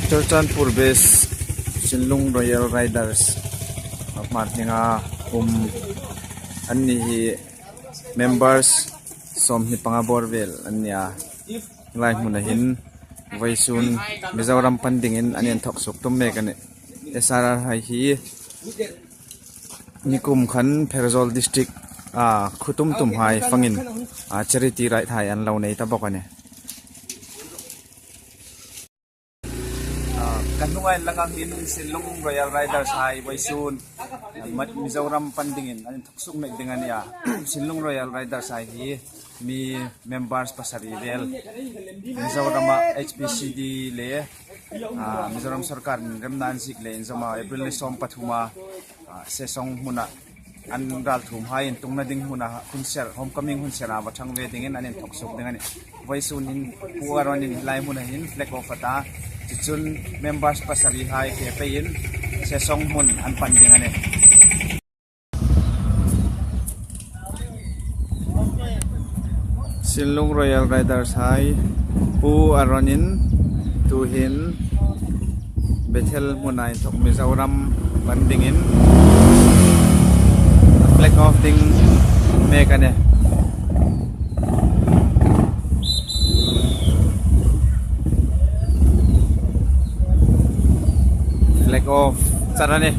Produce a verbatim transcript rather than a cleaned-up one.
Churachandpur base Sinlung Royal Riders a hmar hninga um an ni hi, members sawmhni panga bawr vel an ni a. Lai hmuna hin vawisun Mizoram pan dingin an inthawk suok tum mek a nih. S R R hai hi nikum khan Pherzawl district a khutum tum hai fangin a charity ride hai an lo nei ta bawk a nih. Ah, kan hnunga inlang ang hin Sinlung Royal Riders hai vawisun, ah, Ma-, Mizoram pan dingin an inthawk suok mek ding a nih a. Sinlung Royal Riders hai hi mi members pasari vel Mizorama H P C D le, ah, Mizoram sawrkar remna an ziek le inzawma April ni sawm pathuma, ah, Sesong hmuna an ralthuom hai intungna ding hmuna hun ser, homecoming hun sera va thang ve dingin an inthawk suok ding a nih. Vawisun hin Pu Aaron-in lai hmuna hin flag off a ta. Chuchun members pasari hai ke peiin Sesong hmun an pan ding a nih. Sinlung Royal Riders hai Pu Aaron-in tuhin Bethel hmuna inthawk Mizoram pan dingin flag off ding mek a nih. Flag off char a nih.